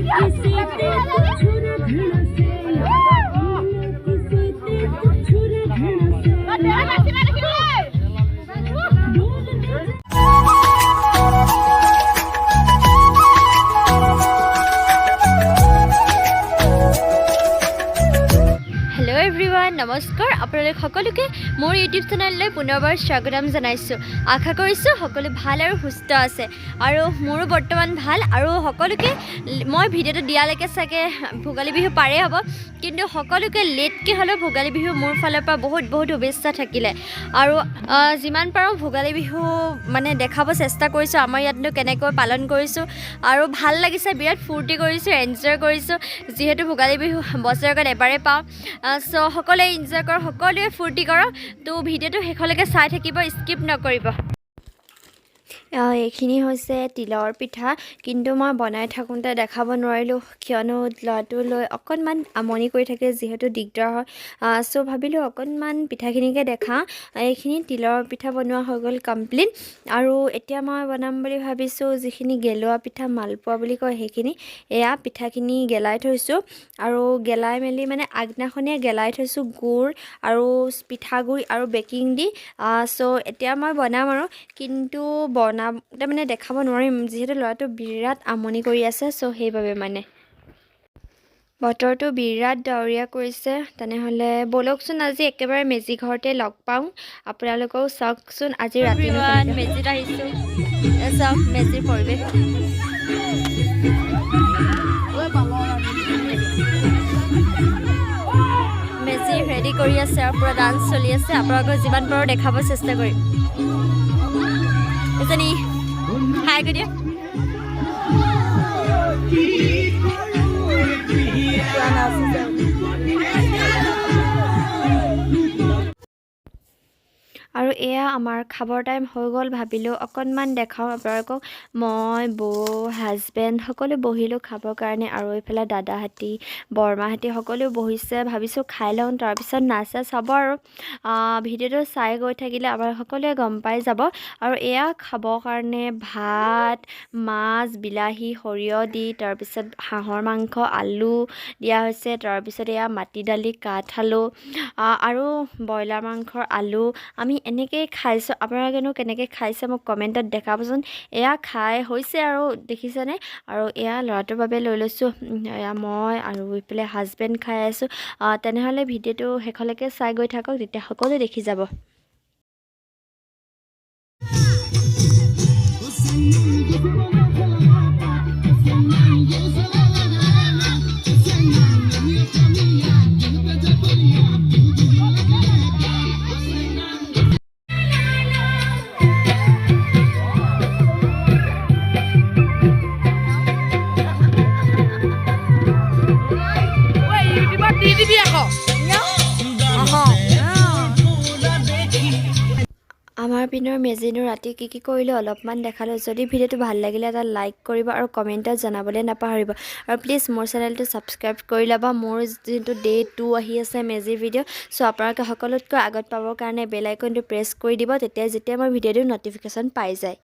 ਕਿਸੇ ਤੇ ਤੂੰ ਛੁਰਾ ਘਣਾ ਸੇ, ਕਿਸੇ ਤੇ ਤੂੰ ਛੁਰਾ ਘਣਾ ਸੇ। ਡੋਲ ਦੇ হেল্ল' এভৰিৱান, নমস্কাৰ। আপোনালোক সকলোকে মোৰ ইউটিউব চেনেললৈ পুনৰবাৰ স্বাগতম জনাইছোঁ। আশা কৰিছোঁ সকলো ভাল আৰু সুস্থ আছে আৰু মোৰো বৰ্তমান ভাল। আৰু সকলোকে মই ভিডিঅ'টো দিয়ালৈকে চাগে ভোগালী বিহু পাৰেই হ'ব, কিন্তু সকলোকে লেটকৈ হ'লেও ভোগালী বিহু মোৰ ফালৰ পৰা বহুত বহুত শুভেচ্ছা থাকিলে। আৰু যিমান পাৰোঁ ভোগালী বিহু মানে দেখাব চেষ্টা কৰিছোঁ, আমাৰ ইয়াতনো কেনেকৈ পালন কৰিছোঁ। আৰু ভাল লাগিছে, বিৰাট ফূৰ্তি কৰিছোঁ, এনজয় কৰিছোঁ, যিহেতু ভোগালী বিহু বছৰেকত এবাৰেই পাওঁ। চ' সকলোৱে এনজয় কৰক, সকলোৱে ফূৰ্তি কৰক। তো ভিডিঅ'টো শেষলৈকে চাই থাকিব, স্কিপ নকৰিব। এইখিনি হৈছে তিলৰ পিঠা, কিন্তু মই বনাই থাকোঁতে দেখাব নোৱাৰিলোঁ, কিয়নো ল'ৰাটো লৈ অকণমান আমনি কৰি থাকে, যিহেতু দিগদাৰ হয়। চ' ভাবিলোঁ অকণমান পিঠাখিনিকে দেখাওঁ। এইখিনি তিলৰ পিঠা বনোৱা হৈ গ'ল কমপ্লিট। আৰু এতিয়া মই বনাম বুলি ভাবিছোঁ যিখিনি গেলোৱা পিঠা, মালপোৱা বুলি কয় সেইখিনি। এয়া পিঠাখিনি গেলাই থৈছোঁ আৰু গেলাই মেলি মানে আগদিনাখনিয়ে গেলাই থৈছোঁ গুৰ আৰু পিঠাগুড়ি আৰু বেকিং দি। চ' এতিয়া মই বনাম আৰু, কিন্তু বনাওঁতে মানে দেখাব নোৱাৰিম, যিহেতু ল'ৰাটো বিৰাট আমনি কৰি আছে। চ' সেইবাবে মানে বতৰটো বিৰাট ডাৱৰীয়া কৰিছে। তেনেহ'লে ব'লকচোন, আজি একেবাৰে মেজি ঘৰতে লগ পাওঁ। আপোনালোকেও চাওকচোন আজি ৰাতি মেজিত আহিছোঁ। এ চাওক মেজিৰ পৰিৱেশ। মেজি ৰেডি কৰি আছে আৰু পূৰা ডান্স চলি আছে। আপোনালোকক যিমান পাৰোঁ দেখাব চেষ্টা কৰিম। এজনী হাই কৰি দিয়া। আৰু এয়া আমাৰ খাবৰ টাইম হৈ গ'ল। ভাবিলোঁ অকণমান দেখাওঁ আপোনালোকক। মই, বৌ, হাজবেণ্ড সকলো বহিলোঁ খাবৰ কাৰণে আৰু এইফালে দাদাহঁতি, বৰমাহঁতি সকলো বহিছে। ভাবিছোঁ খাই লওঁ, তাৰপিছত নাচ চাচ হ'ব। আৰু ভিডিঅ'টো চাই গৈ থাকিলে আপোনালোক সকলোৱে গম পাই যাব। আৰু এয়া খাবৰ কাৰণে ভাত, মাছ, বিলাহী, সৰিয়হ দি, তাৰপিছত হাঁহৰ মাংস, আলু দিয়া হৈছে। তাৰপিছত এয়া মাটি দালি, কাঠ আলু আৰু ব্ৰইলাৰ মাংসৰ আলু। আমি এনেকৈয়ে খাইছোঁ। আপোনালোকেনো কেনেকৈ খাইছে মোক কমেণ্টত দেখাবচোন। এয়া খাই হৈছে আৰু দেখিছেনে? আৰু এয়া ল'ৰাটোৰ বাবে লৈ লৈছোঁ। এয়া মই আৰু ইফালে হাজবেণ্ড খাই আছোঁ। তেনেহ'লে ভিডিঅ'টো শেষলৈকে চাই গৈ থাকক, তেতিয়া সকলোৱে দেখি যাব। ইউটিউবত দি দিবি আকৌ। আমাৰ পিনৰ মেজিনো ৰাতি কি কি কৰিলোঁ অলপমান দেখালোঁ। যদি ভিডিঅ'টো ভাল লাগিলে এটা লাইক কৰিব আৰু কমেণ্টত জনাবলৈ নাপাহৰিব। আৰু প্লিজ মোৰ চেনেলটো ছাবস্ক্ৰাইব কৰি ল'ব। মোৰ যোনটো ডে 2 আহি আছে মেজিৰ ভিডিঅ', চ' আপোনালোকে সকলোতকৈ আগত পাবৰ কাৰণে বেল আইকনটো প্ৰেছ কৰি দিব, তেতিয়া যেতিয়া মই ভিডিঅ' দিওঁ ন'টিফিকেশ্যন পাই যায়।